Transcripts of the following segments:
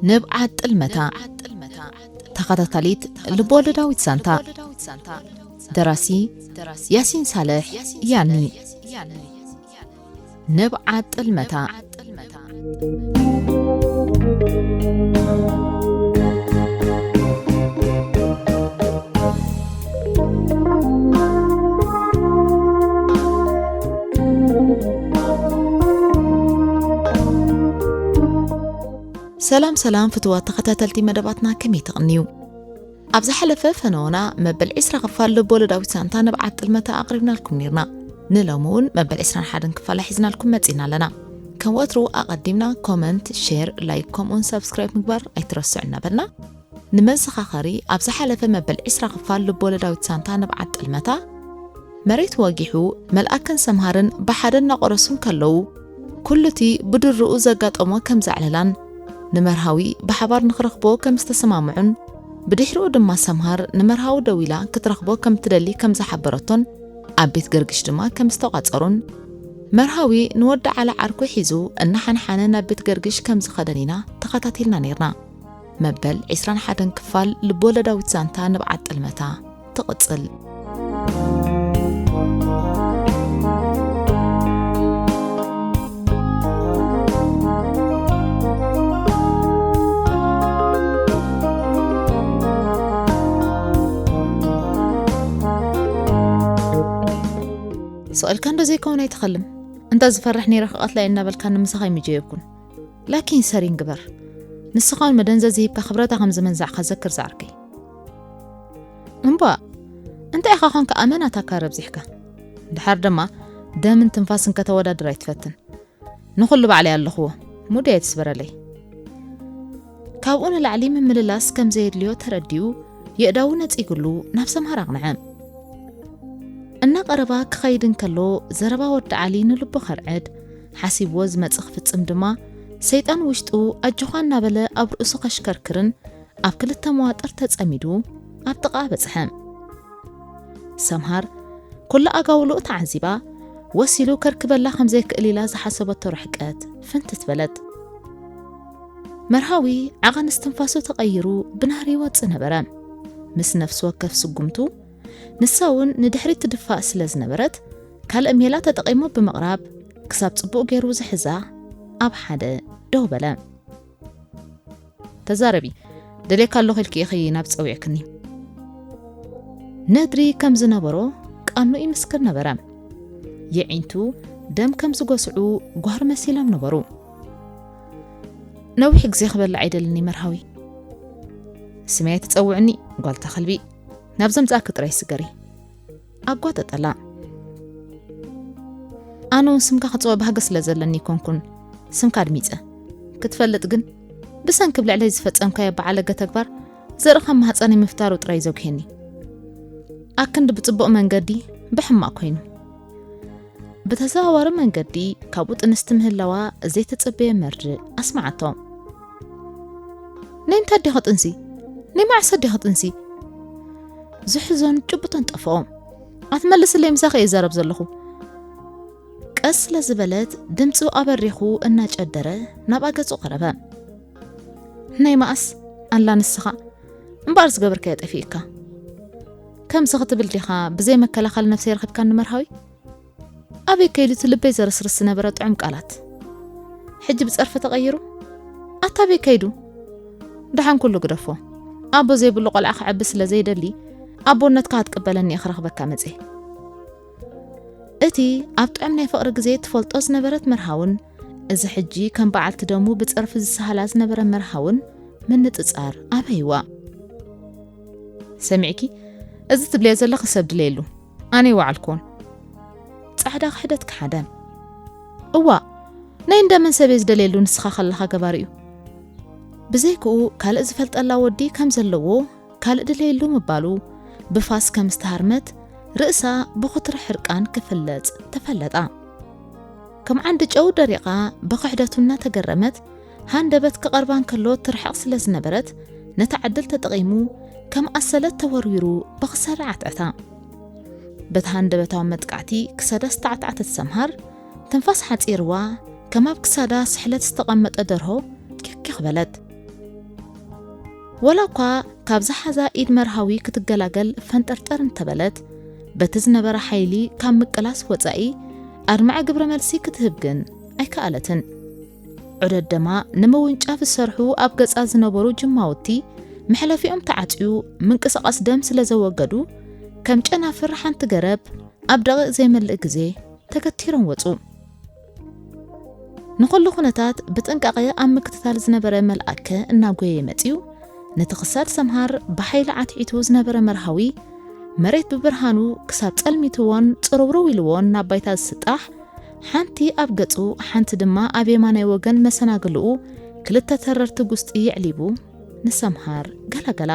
ንብዓት ጥልመታ፣ ተኸታታሊት ልብወለዳዊት ዛንታ። ደራሲ ያሲን ሳልሕ ያኒ። ንብዓት ጥልመታ። ሰላም ሰላም ፍትዋት ተኸታተልቲ መደባትና፣ ከመይ ትቕንዩ? ኣብ ዝሓለፈ ፈነወና መበል ዕስራ ክፋል ልብ ወለዳዊት ዛንታ ንብዓት ጥልመታ ኣቕሪብናልኩም ኔርና። ንሎሚ እውን መበል ዕስራን ሓደን ክፋላ ሒዝናልኩም መጺና ኣለና። ከም ወትሩ ኣቐዲምና ኮመንት፣ ሼር፣ ላይክ ከምኡውን ሳብስክራይብ ምግባር ኣይትረስዑ እናበልና፣ ንመዘኻኸሪ ኣብ ዝሓለፈ መበል ዕስራ ክፋል ልብ ወለዳዊት ዛንታ ንብዓት ጥልመታ፣ መሬት ወጊሑ መልኣክን ሰምሃርን ብሓደ እናቆረሱ እንከለዉ፣ ኩሉ እቲ ብድርኡ ዘጋጠሞ ከም ዘዕለላን ንመርሃዊ ብሓባር ንኽረኽቦ ከም ዝተሰማምዑን፣ ብድሕሪኡ ድማ ሰምሃር ንመርሃዊ ደዊላ ክትረኽቦ ከም ትደሊ ከም ዝሓበረቶን ኣብ ቤት ገርግሽ ድማ ከም ዝተቋጸሩን፣ መርሃዊ ንወዲ ዓላ ዓርኩ ሒዙ እናሓንሓነ ናብ ቤት ገርግሽ ከም ዝኸደን ኢና ተኸታቲልና ኔርና። መበል ዕስራን ሓደን ክፋል ልብ ወለዳዊት ዛንታ ንብዓት ጥልመታ ትቕጽል። ስቕ ኢልካ እንዶ ዘይከውን ኣይትኸልም። እንተ ዝፈርሕ ነይረ ክቐትላ እየ እናበልካ ንምሳኻ ኣይምጀየብኩን። ላኪን ሰሪን ግበር። ንስኻውን መደንዘዚ ሂብካ ክብረታ ከም ዝመንዛዕካ ዘክር ዝዓርከይ። እምቧእ፣ እንታይ ኢኻ ኾንካ ኣመናታካ ረብዚሕካ? ድሓር ድማ ደምን ትንፋስን ከተወዳድር ኣይትፈትን። ንኹሉ ባዕለይ ኣለኽዎ፣ ሙድ ኣይትስበረለይ። ካብኡ ንላዕሊ ምምልላስ ከም ዘየድልዮ ተረዲኡ፣ የእዳዉ ነጺጉሉ ናብ ሰምሃር ኣቕንዐ። እናቐረባ ክኸይድ እንከሎ፣ ዘረባ ወዲ ዓሊ ንልቡ ከርዕድ፣ ሓሲብዎ ዝመጽእ ክፍጽም ድማ፣ ሰይጣን ውሽጡ ኣጆኻ እናበለ ኣብ ርእሱ ከሽከርክርን ኣብ ክልተ መዋጥር ተጸሚዱ ኣብ ጥቓኣ በጽሐ። ሰምሃር ኩሉ ኣጋውልኡ ተዓዚባ፣ ወሲሉ ከርክበላ ከም ዘይክእል ኢላ ዝሓሰበቶ ርሕቀት ፍንትት በለት። መርሃዊ ዓቐን እስትንፋሱ ተቐይሩ ብናህሪ ይወጽእ ነበረ። ምስ ነፍሲ ወከፍ ስጉምቱ፣ ንሳ እውን ንድሕሪት ትድፋእ ስለ ዝነበረት፣ ካልእ ሜላ ተጠቒሙ ብምቕራብ፣ ክሳብ ጽቡቕ ገይሩ ዝሕዛ ኣብ ሓደ ደው በለ። "ተዛረቢ፣ ደልየካ ኣለኹ ኢልኪ ኢኺ ናብ ጸዊዕክኒ?" ነድሪ ከም ዝነበሮ ቃኑ ይምስክር ነበረ። የዒንቱ ደም ከም ዝጎስዑ ጓህሪ መሲሎም ነበሩ። "ነዊሕ ግዜ ክበልዕ ኣይደልን እየ መርሃዊ። ስመይ ኣይትጸውዕኒ ጓልታ ከልቢ፣ ናብ ዘምጽኣኪ ጥራይ ስገሪ." ኣጓጠጠላ። "ኣነ እውን ስምካ ክጽውዕ ባህጊ ስለ ዘለኒ ኣይኮንኩን ስምካ ኣድሚጸ። ክትፈልጥ ግን፣ ብሰንኪ ኣብ ልዕለይ ዝፈጸምካዮ በዓለገ ተግባር፣ ዘርእኻ ማህጸነይ ምፍታሩ ጥራይ ዘጉሄኒ። ኣክንዲ ብጽቡቕ መንገዲ ብሕማቕ ኮይኑ፣ ብተዘዋዋሪ መንገዲ ካብኡ ጥንስቲ ምህላዋ ዘይተጸበየ መርድእ ኣስመዓቶ። ናይ ምንታይ ዲኺ ጥንሲ? ናይ መዓስ ዲኺ ጥንሲ?" ዝሕዞን ጭብጦን ጠፍኦ። "ኣትመልስለይ፣ ምሳኺ እየ ዝዛረብ ዘለኹ?" ቀስ ስለ ዝበለት ድምፁ ኣበሪኹ እናጨደረ ናብኣ ገፁ ቀረበ። "ናይ መኣስ ኣላ ንስኻ? እምበኣር ዝገበርካዮ ጠፊእካ። ከምዚ ክትብል ዲኻ ብዘይ መከላኸሊ ነብሰይ ረኺብካኒ መርሃዊ?" ኣበይ ከይዱ እቲ ልበይ ዘረስርስ ዝነበረ ጥዑም ቃላት? ሕጂ ብጸርፊ ተቐይሩ? ኣታ ኣበይ ከይዱ? ደሓን ኩሉ ግደፎ። ኣቦ ዘይብሉ ቆልዓ ክዕቢ ስለ ዘይደሊ፣ ኣቦነትካ ክትቅበለኒ እየ ክረኽበካ መጽየ። እቲ ኣብ ጥዑም ናይ ፍቕሪ ግዜ ትፈልጦ ዝነበረት መርሃውን፣ እዚ ሕጂ ከም በዓልቲ ደሙ ብጸርፊ ዝሰሃላ ዝነበረ መርሃውን ምንጽጻር ኣበይዋ። ሰሚዕኪ? እዚ ትብልዮ ዘለኺ ሰብ ድለየሉ። ኣነ ይወዓልኩዎን። ጻዕዳ ክሕደት ክሓደ። እዋ፣ ናይ እንደመን ሰብ እየ ዝደልየሉ ንስኻ ከለኻ ገባሪ እዩ። ብዘይክኡ ካልእ ዝፈልጠላ ወዲ ከም ዘለዎ ካልእ ድለየሉ ምባሉ ብፋስ ከም ዝተሃርመት ርእሳ ብኹትሪ ሕርቃን ክፍለጽ ተፈለጣ። ከም ዓንዲ ጨው ደሪቓ ብኽሕደቱ እናተገረመት ሃንደበት ክቐርባ እንከሎ ትርሕቕ ስለ ዝነበረት፣ ነታ ዕድል ተጠቒሙ ከም ኣሰለት ተወርዊሩ ብኽሳዳ ዓትዐታ። በቲ ሃንደበታዊ መጥቃዕቲ ክሳዳ ዝተዓትዓተት ሰምሃር፣ ትንፋስ ሓጺርዋ፣ ከም ኣብ ክሳዳ ስሕለት ዝተቐመጠ ደርሆ ኪኺኽ በለት። ወላ እኳ ካብ ዝሓዛ ኢድ መርሃዊ ክትገላገል ፈንጠርጠር እንተበለት፣ በቲ ዝነበራ ሓይሊ ካብ ምቅላስ ወጻኢ ኣድማዒ ግብረ መልሲ ክትህብ ግን ኣይከኣለትን። ዑደት ደማ ንምውንጫፍ ዝሰርሑ ኣብ ገጻ ዝነበሩ ጅማውቲ መሕለፊኦም ተዓጽዩ ምንቅስቓስ ደም ስለ ዘወገዱ፣ ከም ጨናፍር ሓንቲ ገረብ ኣብ ደቂቕ ዘይመልእ ግዜ ተገቲሮም ወጹ። ንኹሉ ኩነታት ብጥንቃቐ ኣብ ምክትታል ዝነበረ መልኣከ እናጎየ መጺኡ፣ ነቲ ክሳድ ሰምሃር ብሓይሊ ዓትዒቱ ዝነበረ መርሃዊ፣ መሬት ብብርሃኑ ክሳብ ጸልሚትዎን ጽርውርው ኢልዎን ናብ ባይታ ዝስጣሕ፣ ሓንቲ ኣብ ገጹ፣ ሓንቲ ድማ ኣብ የማናይ ወገን መሰናግልኡ ክልተ ተረርቲ ጉስጢ የዕሊቡ ንሰምሃር ገላገላ።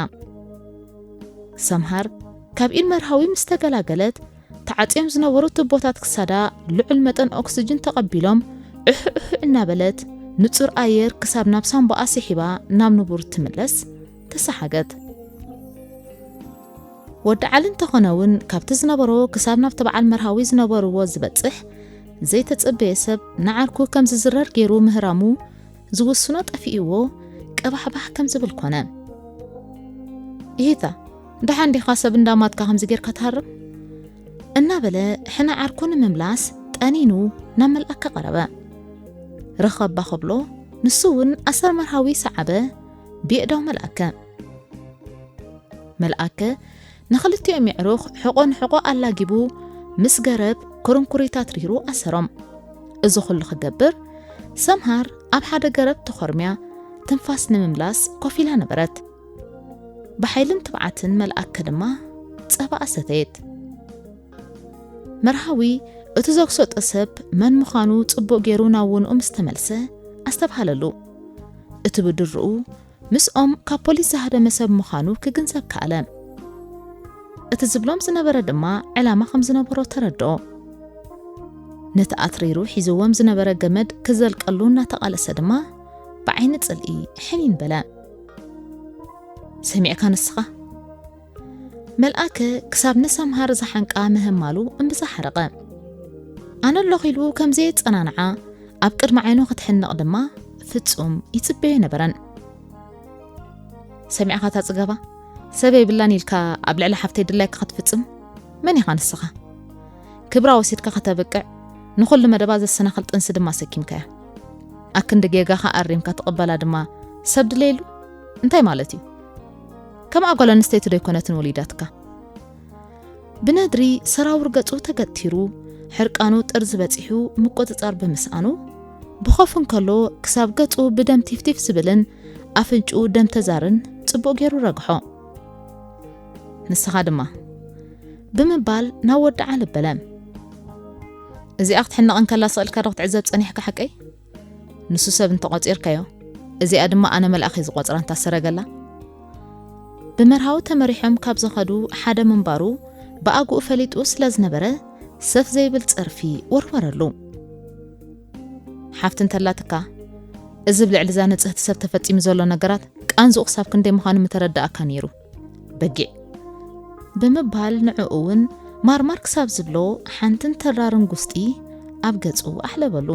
ሰምሃር ካብ ኢድ መርሃዊ ምስ ተገላገለት፣ ተዓጽዮም ዝነበሩ ቱቦታት ክሳዳ ልዑል መጠን ኦክስጅን ተቐቢሎም፣ ዑሕ ዑሕ እናበለት፣ ንጹር ኣየር ክሳብ ናብ ሳንቡኣ ስሒባ ናብ ንቡር ትምለስ ተሰሓገት። ወዲ ዓሊ እንተኾነ እውን፣ ካብቲ ዝነበሮ ክሳብ ናብቲ በዓል መርሃዊ ዝነበርዎ ዝበጽሕ ዘይተጸበየ ሰብ ንዓርኩ ከም ዝዝረር ገይሩ ምህራሙ ዝውስኖ ጠፊእዎ ቀባሕባሕ ከም ዝብል ኮነ። ይሂታ፣ ደሓን ዲኻ ሰብ እንዳማትካ ከምዚ ጌርካ ትሃርም? እናበለ ሕነ ዓርኩ ንምምላስ ጠኒኑ ናብ መልኣከ ቀረበ። ርኸባ ክብሎ፣ ንሱ እውን ኣሰር መርሃዊ ሰዓበ ብየእዳው መልኣከ። መልኣከ ንኽልቲኦም የዕሩኽ ሕቖ ንሕቖ ኣላጊቡ ምስ ገረብ ክርንኩሪታት ሪሩ ኣሰሮም። እዚ ኩሉ ክገብር፣ ሰምሃር ኣብ ሓደ ገረብ ተኾርምያ ትንፋስ ንምምላስ ኮፍ ኢላ ነበረት። ብሓይልን ትብዓትን መልኣከ ድማ ጸባ ኣሰተየት። መርሃዊ እቲ ዘግሰጦ ሰብ መን ምዃኑ ጽቡቕ ገይሩ ናብ ወንኡ ምስ ተመልሰ ኣስተብሃለሉ። እቲ ብድርኡ ምስኦም ካብ ፖሊስ ዝሃደመ ሰብ ምዃኑ ክግንዘብ ከኣለ። እቲ ዝብሎም ዝነበረ ድማ ዕላማ ከም ዝነበሮ ተረድኦ። ነቲ ኣትሪሩ ሒዝዎም ዝነበረ ገመድ ክዘልቀሉ እናተቓለሰ ድማ ብዓይኒ ጽልኢ ሕኒን በለ። ሰሚዕካ ንስኻ? መልኣከ ክሳብ ንሰምሃር ዝሓንቃ ምህማሉ እምብዛ ሓረቐ። ኣነ ኣለኹ ኢሉ ከም ዘየጸናንዓ ኣብ ቅድሚ ዓይኑ ክትሕነቕ ድማ ፍጹም ይጽበዮ ነበረን። ሰሚዕኻ እታ ጽገባ? ሰብ የብላን ኢልካ ኣብ ልዕሊ ሓፍተይ ድላይካ ክትፍጽም? መን ኢኻ ንስኻ? ክብራ ወሲድካ ከተብቅዕ፣ ንኹሉ መደባ ዘሰናኽል ጥንሲ ድማ ሰኪምካያ። ኣክንዲ ጌጋኻ ኣሪምካ ትቕበላ ድማ ሰብ ድለየሉ? እንታይ ማለት እዩ? ከምኣ ጓል ኣንስተይቲ ዶ ኣይኮነትን ወሊዳትካ? ብነድሪ ሰራውር ገጹ ተገቲሩ፣ ሕርቃኑ ጥርዚ በጺሑ ምቁጽጻር ብምስኣኑ፣ ብኾፍ እንከሎ ክሳብ ገጹ ብደም ቲፍቲፍ ዝብልን ኣፍንጭኡ ደም ተዛርን ጽቡቕ ገይሩ ረግሖ። ንስኻ ድማ ብምባል ናብ ወዲ ዓሊ በለ። እዚኣ ክትሕነቕ እንከላ ስቕ ኢልካ ዶ ክትዕዘብ ጸኒሕካ ሓቀይ? ንሱ ሰብ እንተቖጺርካዮ፣ እዚኣ ድማ ኣነ መልኣኽ እየ ዝቖጽራ እንታ ሰረገላ። ብመርሃዊ ተመሪሖም ካብ ዝኸዱ ሓደ ምንባሩ ብኣግኡ ፈሊጡ ስለ ዝነበረ፣ ሰፍ ዘይብል ጸርፊ ወርወረሉ። ሓፍቲ እንተላትካ፣ እዚ ብልዕሊ እዛ ንጽህቲ ሰብ ተፈጺሙ ዘሎ ነገራት ቃንዝኡ ክሳብ ክንደይ ምዃኑ ምተረዳእካ ነይሩ። በጊዕ። ብምባል ንዕኡ እውን ማርማር ክሳብ ዝብሎ ሓንትን ተራርን ጉስጢ ኣብ ገጹ ኣሕለበሉ።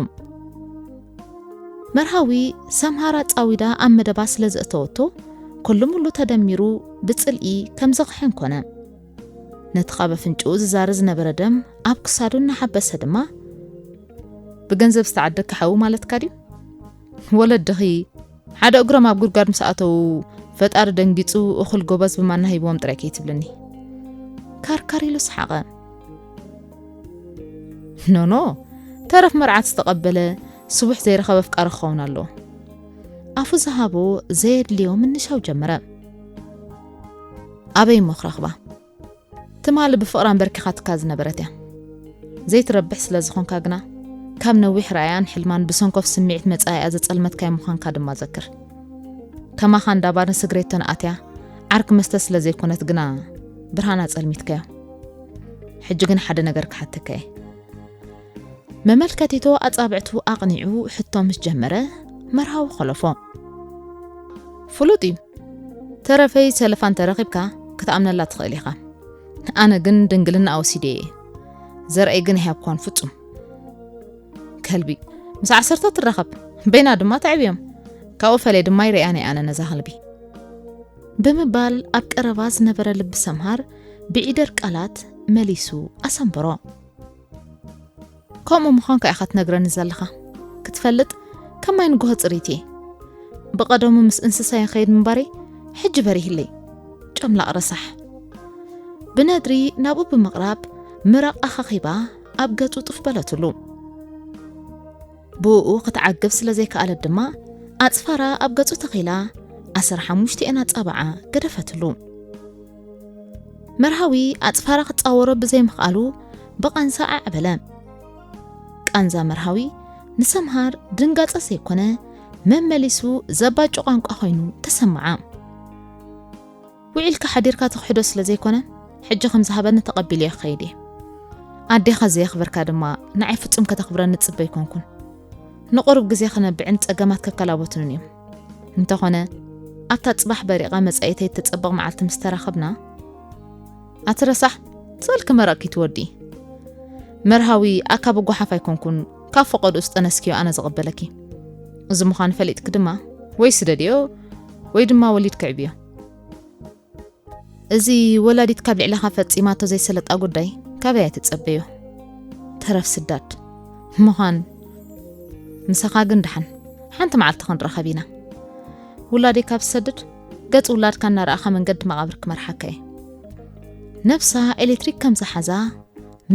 መርሃዊ ሰምሃር ኣጻዊዳ ኣብ መደባ ስለ ዘእተወቶ፣ ኩሉ ሙሉ ተደሚሩ ብጽልኢ ከም ዘኽሕን ኮነ። ነቲ ካብ ኣፍንጭኡ ዝዛሪ ዝነበረ ደም ኣብ ክሳዱ እናሓበሰ ድማ፣ ብገንዘብ ዝተዓደግካ ሓዊ ማለትካ ድዩ? ወለድኺ ሓደ እግሮም ኣብ ጉድጓድ ምስ ኣተዉ፣ ፈጣሪ ደንጊጹ እኹል ጎበዝ ብማና ሂብዎም ጥራይ ከይትብልኒ። ካርካር ኢሉ ሰሓቐ። ኖኖ፣ ተረፍ መርዓት ዝተቐበለ ስቡሕ ዘይረኸበ ኣፍቃሪ ክኸውን ኣለዎ። ኣፉ ዝሃቦ ዘየድልዮ ምንሻው ጀመረ። ኣበይ እሞ ክረኽባ? ትማሊ ብፍቕራ ኣንበርኪኻትካ ዝነበረት እያ። ዘይትረብሕ ስለ ዝኾንካ ግና፣ ካብ ነዊሕ ራእያን ሕልማን ብሰንኮፍ ስምዒት መጻኢኣ ዘጸልመትካዮ ምዃንካ ድማ ዘክር። ከማኻ እንዳ ባርን ስግሬቶን ኣትያ፣ ዓርኪ መስተ ስለ ዘይኮነት ግና፣ ብርሃን ኣጸልሚትካዮ። ሕጂ ግን ሓደ ነገር ክሓተካ እየ። መመልከቲቶ ኣጻብዕቱ ኣቕኒዑ ሕቶ ምስ ጀመረ፣ መርሃዊ ኾለፎ። ፍሉጥ እዩ። ተረፈይ ሰለፋ እንተረኺብካ ክትኣምነላ ትኽእል ኢኻ። ኣነ ግን ድንግልና ወሲደ እየ። ዘርኣይ ግን ኣይሃብኳን ፍጹም። ከልቢ ምስ ዓሰርተ ትራኸብ፣ በይና ድማ ተዕብዮም። ካብኡ ፈለየ ድማ ይርእያን እየ ኣነ ነዛ ከልቢ። ብምባል ኣብ ቀረባ ዝነበረ ልቢ ሰምሃር ብዒደር ቃላት መሊሱ ኣሰንበሮ። ከምኡ ምዃንካ ኢኻ ትነግረኒ ዘለኻ። ክትፈልጥ ከም ማይ ንጎሆ ጽሪት እየ። ብቐደሙ ምስ እንስሳ ይኸይድ ምንባረይ ሕጂ በሪህለይ። ጨምላቕ ረሳሕ። ብነድሪ ናብኡ ብምቕራብ ምራቕ ኣኻኺባ ኣብ ገጹ ጡፍ በለትሉ። ብእኡ ክትዓግብ ስለ ዘይከኣለት ድማ ኣጽፋራ ኣብ ገጹ ተኺላ ዓሰርተ ሓሙሽተ ኣጻብዓ ገደፈትሉ። መርሃዊ ኣጽፋራ ክጻወሮ ብዘይምኽኣሉ ብቓንዛ ኣዕበለ። ቃንዛ መርሃዊ ንሰምሃር ድንጋጸ ዘይኮነ መመሊሱ ዘባጩ ቋንቋ ኮይኑ ተሰምዓ። ውዒልካ ሓዲርካ ትኽሕዶ ስለ ዘይኮነ ሕጂ ከም ዝሃበኒ ተቐቢለዮ ክኸይድ እየ። ኣዴኻ ዘየኽበርካ ድማ ንዓይ ፍጹም ከተኽብረኒ ጽበ ኣይኮንኩን። ንቑሩብ ግዜ ክነብዕን ጸገማት ከከላበቱንን እዮም። እንተኾነ ኣብታ ጽባሕ በሪቓ መጻኢተይ እተጸብቕ መዓልቲ ምስ ተራኸብና፣ ኣቲ ረሳሕ፣ ስእልኪ መረቕኪ ትወዲ። መርሃዊ ኣካብ ጓሓፍ ኣይኮንኩን፣ ካብ ፈቐድኡ ዝጠነስክዮ ኣነ ዝቕበለኪ። እዚ ምዃኑ ፈሊጥኪ ድማ ወይ ስደድዮ ወይ ድማ ወሊድኪ ዕብዮ። እዚ ወላዲት ካብ ልዕለኻ ፈጺማቶ ዘይሰለጣ ጉዳይ ካበይ ኣይትጸበዮ። ተረፍ ስዳድ ምዃን ምሳኻ ግን ደሓን ሓንቲ መዓልቲ ክንራኸብ ኢና። ውላደይ ካብ ዝሰድድ ገጽ ውላድካ እናረኣኻ መንገዲ መቓብር ክመርሓካ እየ። ነብሳ ኤሌክትሪክ ከም ዝሓዛ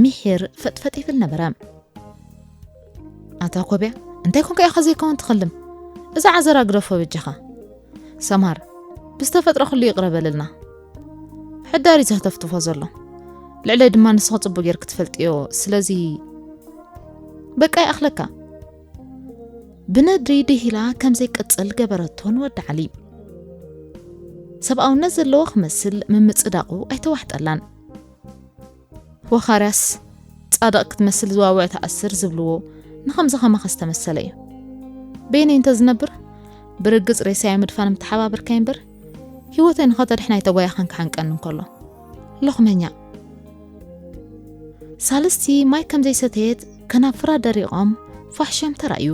ሚሒር ፈጥፈጥ ይብል ነበረ። ኣታ ኮብያ፣ እንታይ ኮንካ ኢኻ ዘይከውን ትኸልም? እዛ ዓዘራ ግደፎ በጃኻ። ሰምሃር፣ ብዝተፈጥረ ኩሉ ይቕረ በልልና። ሕዳር እዩ ዘህተፍትፎ ዘሎ። ልዕለይ ድማ ንስኺ ጽቡቕ ጌርኪ ትፈልጥዮ። ስለዚ በቃ ይኣኽለካ። ብነድሪ ድሂላ ከም ዘይቅጽል ገበረቶ ንወዲ ዓሊ። ሰብኣውነት ዘለዎ ክመስል ምምጽዳቑ ኣይተዋሕጠላን። ወኻርያስ ጻድቕ ክትመስል ዝዋውዕ ትኣስር ዝብልዎ ንኸምዚ ከማኸ ዝተመሰለ እዩ። በይነይ እንተ ዝነብር ብርግጽ ሬሳይ ምድፋን ምተሓባበርካይ እምበር ህይወተይ ንኸተድሕን ኣይተጓየኸን ክሓንቀኒ እንከሎ። ሎኽመኛ። ሳልስቲ ማይ ከም ዘይሰተየት ከናፍራ ደሪቖም ፋሕሾም ተራእዩ።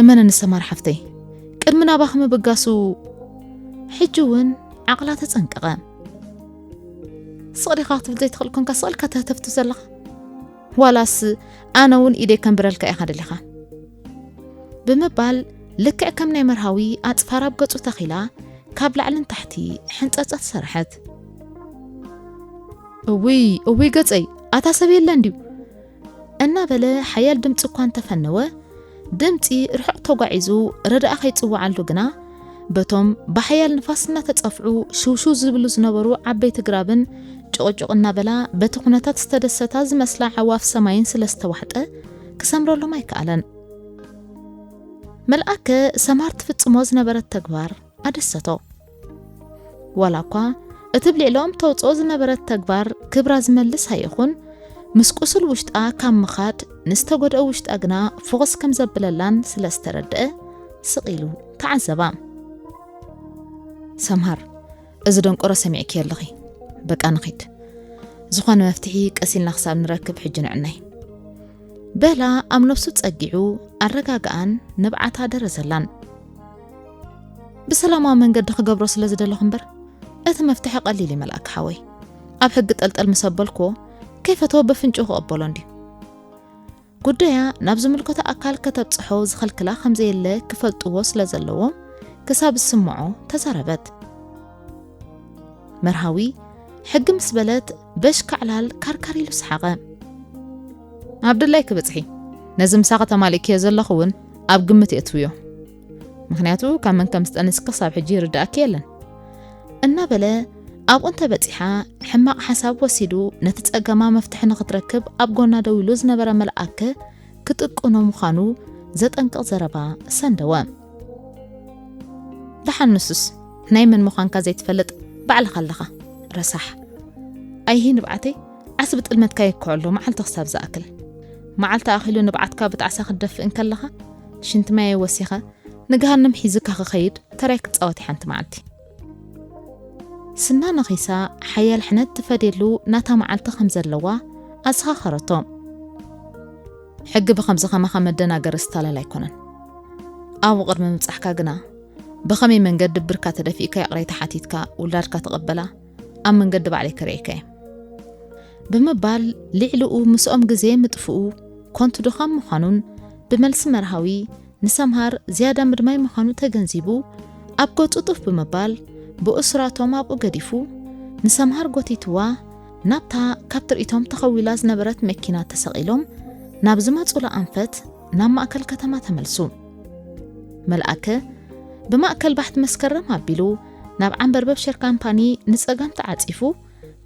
እመነኒ ሰማር ሓፍተይ፣ ቅድሚ ናባኺ ምብጋሱ ሕጂ እውን ዓቕላ ተጸንቀቐ። ስቕ ዲኻ ክትብል ዘይትኽእል ኮንካ ስቕ ኢልካ ተህተፍትፍ ዘለኻ? ዋላስ ኣነ እውን ኢደይ ከንብረልካ ኢኻ ደሊኻ? ብምባል ልክዕ ከም ናይ መርሃዊ ኣጽፋር ኣብ ገጹ ተኺላ ካብ ላዕሊ ንታሕቲ ሕንጸጸት ሰረሐት። እውይ፣ እውይ ገጸይ፣ ኣታ ሰብ የለን ድዩ? እናበለ ሓያል ድምፂ እኳ እንተፈነወ፣ ድምፂ ርሑቕ ተጓዒዙ ረድኣ ከይፅውዓሉ ግና፣ በቶም ብሓያል ንፋስ እናተፀፍዑ ሽውሽው ዝብሉ ዝነበሩ ዓበይቲ ግራብን ጭቕጭቕ እናበላ በቲ ኩነታት ዝተደሰታ ዝመስላ ዓዋፍ ሰማይን ስለ ዝተዋሕጠ ክሰምረሎም ኣይከኣለን። መልኣከ ሰማር ትፍጽሞ ዝነበረት ተግባር ኣደሰቶ። ዋላ እኳ እቲ ብልዕሎም ተውፅኦ ዝነበረት ተግባር ክብራ ዝመልስ ኣይኹን፣ ምስ ቁስል ውሽጣ ካብ ምኻድ ንዝተጎድኦ ውሽጣ ግና ፍኹስ ከም ዘብለላን ስለ ዝተረድአ ስቕ ኢሉ ተዓዘባ። ሰምሃር፣ እዚ ደንቆሮ ሰሚዕኪ ኣለኺ። በቃ ንኺድ። ዝኾነ መፍትሒ ቀስ ኢልና ክሳብ ንረክብ ሕጂ ንዕናይ። በላ ኣብ ነፍሱ ጸጊዑ ኣረጋግኣን ንብዓታ ደረዘላን። ብሰላማዊ መንገዲ ክገብሮ ስለ ዝደለኹ እምበር፣ እቲ መፍትሒ ቀሊል እዩ መልኣክ ሓወይ። ኣብ ሕጊ ጠልጠል ምስ ኣበልክዎ፣ ከይፈተወ በፍንጭኡ ክቕበሎ እንድዩ። ጉዳያ ናብ ዝምልከቶ ኣካል ከተብጽሖ ዝኸልክላ ከም ዘየለ ክፈልጥዎ ስለ ዘለዎም፣ ክሳብ ዝስምዖ ተዛረበት። መርሃዊ ሕጊ ምስ በለት በሽ ካዕላል ካርካር ኢሉ ሰሓቐ። ኣብ ድላይ ክብጽሒ፣ ነዚ ምሳኺ ተማሊእክዮ ዘለኹ እውን ኣብ ግምት የእትውዮ። ምኽንያቱ ካብ መን ከም ዝጠነስኪ ክሳብ ሕጂ ይርድኣኪ የለን። እናበለ ኣብኡ እንተበጺሓ ሕማቕ ሓሳብ ወሲዱ ነቲ ጸገማ መፍትሒ ንኽትረክብ ኣብ ጎና ደው ኢሉ ዝነበረ መልኣከ ክጥቅኖ ምዃኑ ዘጠንቅቕ ዘረባ ሰንደወ። ደሓን ንሱስ ናይ መን ምዃንካ ዘይትፈልጥ ባዕልኻ ኣለኻ ረሳሕ። ኣይሂ ንብዓተይ ዓስቢ ጥልመትካ የክዖ ኣሎ መዓልቲ ክሳብ ዝኣክል። መዓልቲ ኣኺሉ ንብዓትካ ብጣዕሳ ክትደፍእ እንከለኻ ሽንቲ ማየ ወሲኸ ንገሃነም ሒዝካ ክኸይድ ተራይ ክትጻወት ሓንቲ መዓልቲ። ስና ነኺሳ ሓያል ሕነት ትፈድየሉ ናታ መዓልቲ ከም ዘለዋ ኣዘኻኸረቶ። ሕጊ ብኸምዚ ከማኻ መደናገሪ ዝታለል ኣይኮነን። ኣብኡ ቅድሚ ምብጻሕካ ግና ብኸመይ መንገዲ ብርካ ተደፊእካ ይቕሬታ ሓቲትካ ውላድካ ትቐበላ ኣብ መንገዲ ባዕለይ ከርእየካ እየ ብምባል ልዕሊኡ ምስኦም ግዜ ምጥፍኡ ኮንቱ ድኻም ምዃኑን ብመልሲ መርሃዊ ንሰምሃር ዝያዳ ምድማይ ምዃኑ ተገንዚቡ ኣብ ገጹ ጡፍ ብምባል ብእሱራቶም ኣብኡ ገዲፉ ንሰምሃር ጎቲትዋ ናብታ ካብ ትርኢቶም ተኸዊላ ዝነበረት መኪና ተሰቒሎም ናብ ዝመጹሉ ኣንፈት ናብ ማእከል ከተማ ተመልሱ። መልኣከ ብማእከል ባሕቲ መስከረም ኣቢሉ ናብ ዓንበርበብ ሸር ካምፓኒ ንጸጋም ተዓጺፉ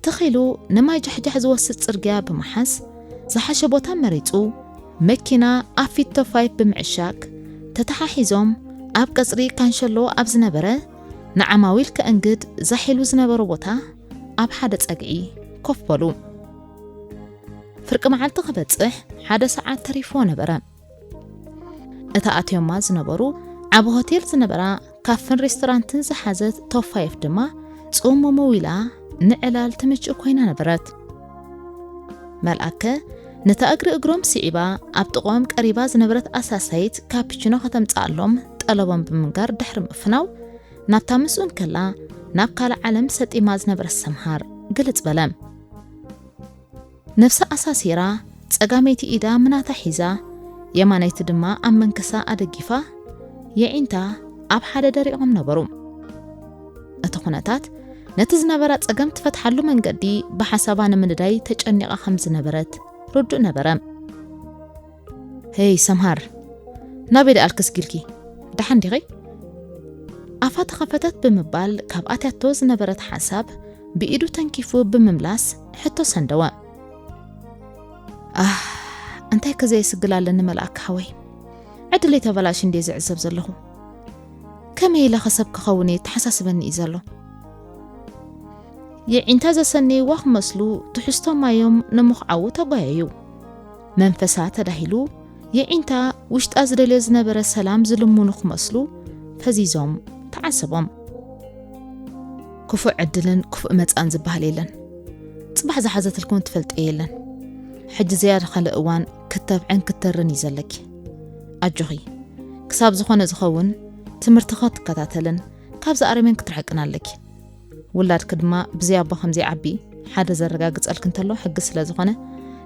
ትኺሉ ንማይ ጃሕጃሕ ዝወስድ ጽርግያ ብምሓዝ ዝሓሸ ቦታ መሪጹ መኪና ኣብ ፊት ቶፋይፍ ብምዕሻግ ተተሓሒዞም ኣብ ቀጽሪ ካንሸሎ ኣብ ዝነበረ ንዓማዊል ከእንግድ ዛሒሉ ዝነበሮ ቦታ ኣብ ሓደ ጸግዒ ኮፍ በሉ። ፍርቂ መዓልቲ ክበጽሕ ሓደ ሰዓት ተሪፎ ነበረ። እታ ኣትዮማ ዝነበሩ ዓቢ ሆቴል ዝነበራ ካፍን ሬስቶራንትን ዝሓዘት ቶፋይፍ ድማ ጽሙሙ ኢላ ንዕላል ትምችእ ኮይና ነበረት። መልኣከ ነታ እግሪ እግሮም ስዒባ ኣብ ጥቕኦም ቀሪባ ዝነበረት ኣሳሳይት ካፒችኖ ከተምጽኣሎም ጠለቦም ብምንጋር ድሕሪ ምፍናው ናብታ ምስኡ እንከላ ናብ ካልእ ዓለም ሰጢማ ዝነበረት ሰምሃር ግልጽ በለ። ነፍሳ ኣሳሲራ ጸጋመይቲ ኢዳ ምናታ ሒዛ የማነይቲ ድማ ኣብ መንከሳ ኣደጊፋ የዒንታ ኣብ ሓደ ደሪቖም ነበሩ። እቲ ኩነታት ነቲ ዝነበራ ጸገም ትፈትሓሉ መንገዲ ብሓሳባ ንምንዳይ ተጨኒቓ ከም ዝነበረት ርዱእ ነበረ። ሄይ ሰምሃር፣ ናበይ ደኣልኪ ስጊልኪ? ደሓን ዲኺ? ኣፋ ተኸፈተት ብምባል ካብ ኣትያቶ ዝነበረት ሓሳብ ብኢዱ ተንኪፉ ብምምላስ ሕቶ ሰንደወ። ኣህ፣ እንታይ ከዘየስግል ኣለኒ መልኣክ ሓወይ። ዕድለይ ተበላሽ እንዴ ዝዕዘብ ዘለኹ። ከመይ ኢለ ከሰብ ክኸውን እየ ተሓሳስበኒ እዩ ዘሎ። የዒንታ ዘሰነይዋ ክመስሉ ትሕዝቶ ማዮም ንምኽዓዉ ተጓየዩ። መንፈሳ ተዳሂሉ የዒንታ ውሽጣ ዝደልዮ ዝነበረ ሰላም ዝልምኑ ክመስሉ ፈዚዞም ተዓሰቦም። ክፉእ ዕድልን ክፉእ መጻን ዝበሃል የለን። ጽባሕ ዝሓዘትልኩም ትፈልጠ የለን። ሕጂ ዝያዳ ካልእ እዋን ክተብዕን ክተርን እዩ ዘለኪ። ኣጆኺ፣ ክሳብ ዝኾነ ዝኸውን ትምህርቲ ክትከታተልን ካብዚ ኣረሜን ክትርሕቅን ኣለኪ። ውላድኪ ድማ ብዘይ ኣቦ ከም ዘይዓቢ ሓደ ዘረጋግጸልኪ እንተሎ ሕጊ ስለ ዝኾነ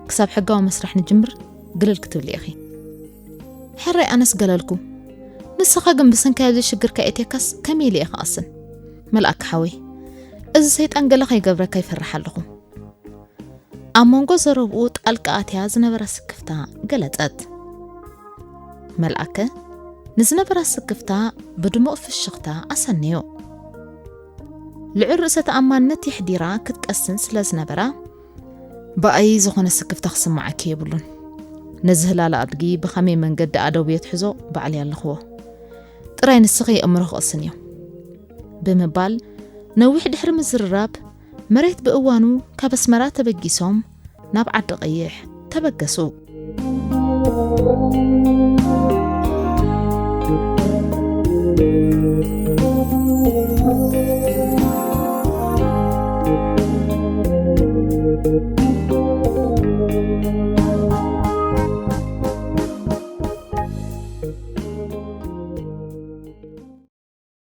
ክሳብ ሕጋዊ መስርሕ ንጅምር ግልል ክትብሊ ኢኺ። ሕራይ ኣነስ ገለልኩ። ንስኻ ግን ብሰንኪ ኣብዚ ሽግርካ ኤቴካስ ከመይ ኢለ እየ ክቐስን? መልኣክ ሓወይ፣ እዚ ሰይጣን ገለ ከይገብረካ ይፈርሕ ኣለኹ። ኣብ መንጎ ዘረብኡ ጣልቃ ኣትያ ዝነበረ ስክፍታ ገለጸት። መልኣከ ንዝነበራ ስክፍታ ብድሙቕ ፍሽኽታ ኣሰነዮ። ልዑል ርእሰ ተኣማንነት የሕዲራ ክትቀስን ስለ ዝነበራ፣ ብኣይ ዝኾነ ስክፍታ ክስምዓኪ የብሉን። ነዚ ህላለ ኣድጊ ብኸመይ መንገዲ ኣደብዮ ትሕዞ ባዕለይ ኣለኽዎ። ጥራይ ንስኺ የእምሮ ክቕስን እዮ። ብምባል ነዊሕ ድሕሪ ምዝርራብ መሬት ብእዋኑ ካብ ኣስመራ ተበጊሶም ናብ ዓዲ ቀይሕ ተበገሱ።